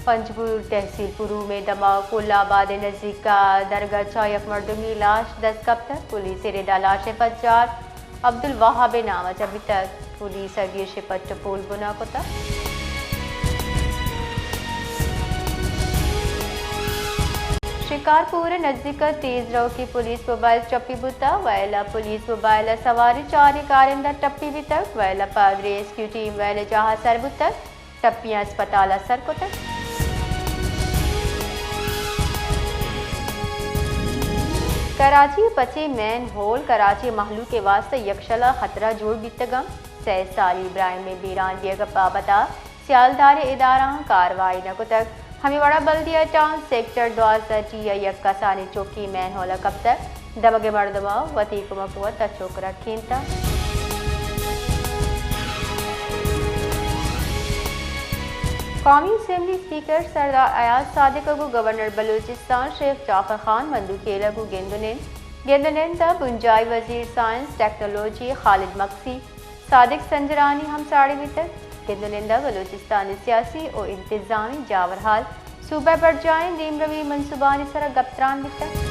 پنجگور تحصیل پروم ءِ دمگ کل آباد ءِ نزیک ءَ درگچ ءَ یک مردمی لاش دست کپتگ۔ پولیس ءِ رد ءَ لاش ءِ پجار عبدالوہاب ءِ نام ءَ جت بیتگ۔ پولیس ءَ گیش ءِ پٹ ءُ پول بنا کتگ۔ شکارپور ءِ نزیک ءَ تیز روکی پولیس موبائل ٹپی بوتگ۔ ویل ءَ پولیس موبائل ءَ سواری چاریں کارندہ ٹپی بیتگ۔ ویل ءَ پد ریسکیو ٹیم ویل ءِ جاہ ءَ سر بوتگ۔ ٹپیاں ہسپتال ءَ سر کتگ۔ کراچی ءِ پچیں مین ہول کراچی ءِ مہلوک ءِ واستہ یکشل ءِ خطرہ جوڑ بیتگ انت۔ سئے سالی ابراہیم ءِ بیران بیگ ءِ بابت ءَ سیالداریں ادارہاں کاروائی نہ کتگ۔ ہمے وڑ ءَ بلدیہ ٹاؤن سیکٹر دوازدہ ٹی ءِ یک کسانیں چکے مین ہول ءَ کپتگ۔ دمگ ءِ مردماں وتی کمک ءُ وت ءَ چک رکھینتگ۔ قومی اسمبلی اسپیکر سردار ایاز صادق ءَ گوں گورنر بلوچستان شیخ جعفر خان مندوخیل ءَ گوں گند ءُ نند، گند ءُ نند ءَ بنجاہی وزیر سائنس ٹیکنالوجی خالد مگسی، صادق سنجرانی ہم ساڑی بیتگ۔ گند ءُ نند ءَ بلوچستان ءِ سیاسی ءُ انتظامی جاورحال، صوبہ ءِ برجاہیں دیمروی منصوبانی سر ءَ گپ تران بیتگ۔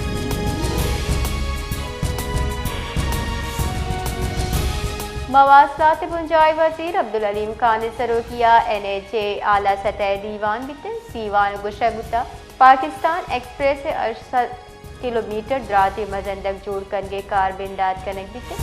مواصلات ءِ بنجاہی وزیر عبدالعلیم خان ءِ سروکی ءَ این ایچ اے ءِ اعلی سطح ءِ دیوان بیتگ۔ دیوان ءَ گوشگ بوتگ، پاکستان ایکسپریس ءِ ہشت سد کلومیٹر دراجیں مزن ڈگ جوڑ کنگ ءِ کار بندات کنگ بیتگ۔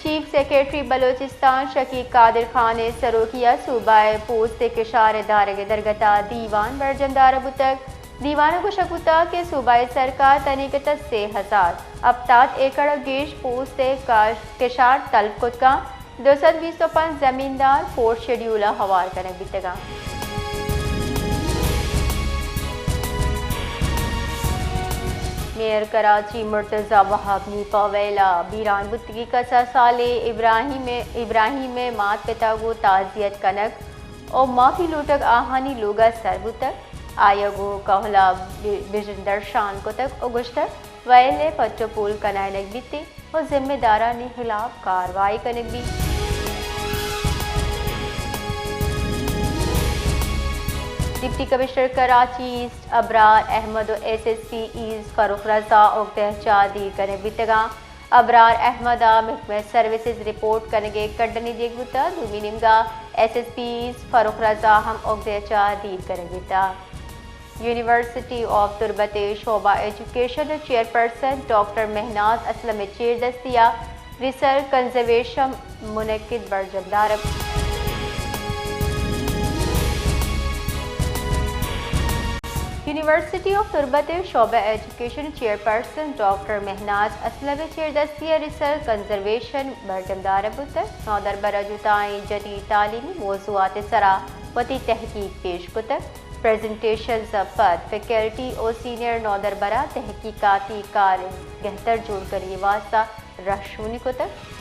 چیف سیکرٹری بلوچستان شکیق قادر خان ءِ سروکی ءَ صوبہ ءِ پوست ءِ کشار ءِ دارگ ءِ درگت ءَ دیوان برجم دارگ بوتگ۔ دیوان ءَ گوشگ بوتگ کہ صوبہ ءِ سرکار تنیگت ءَ سے ہزار ہپتاد ایکڑ ءَ گیش پوست ءِ کاش-، کشار تلف کت کنت۔ دو سد بیست ءُ پنچ زمیندار فورتھ شیڈیول ءَ ہوار کنگ بیتگ انت۔ میئر کراچی مرتضی وہاب نیپا ویل ءَ بیران بوتگیں کسا سالیں ابراہیم ءِ، ابراہیم ءِ مات پت ءَ گوں تعزیت کنگ ءُ معافی لوٹگ آہانی لوگ ءَ سر بوتگ۔ آئی ءَ گوں کہول ءَ وژن درشان کتگ ءُ گوشتگ، ویل ءِ پٹ ءُ پول کنائینگ بیت ءُ ذمہ دارانی ہلاپ کاروائی کنگ بیت۔ Deputy commissioner Karachi east Abrar Ahmed ءُ S S P east Farrukh Raza اگدہ ءَ چہ دیر کنگ بیتگ انت۔ ابرار احمد ءَ محکمہ سروسز رپورٹ کنگ ءِ کڈنی دیگ بوتگ۔ دومی نیمگ ءَ S S P east Farrukh Raza ہم اگدہ ءَ چہ دیر کنگ بیتگ۔ یونیورسٹی آف تربت ءِ شعبہ ایجوکیشن ءِ چیئرپرسن ڈاکٹر مہناز اسلم ءِ چیردستی ءَ ریسرچ کنزرویشن منعقد برجم دارگ۔ یونیورسٹی آف تربت ءِ شعبہ ایجوکیشن ءِ چیئرپرسن ڈاکٹر مہناز اسلم ءِ چیردستی ءَ ریسرچ کنزرویشن برجم دارگ بوتگ۔ نودربر ءَ جتائیں جدید تعلیمی موضوعات ءِ سرا وتی تحقیق پیش کتگ۔ پریزنٹیشنز ءَ پد فیکلٹی ءُ سینئر نودربراں تحقیقاتی کار گہتر جوڑ کنگ ءِ واستہ رہشونی کتگ۔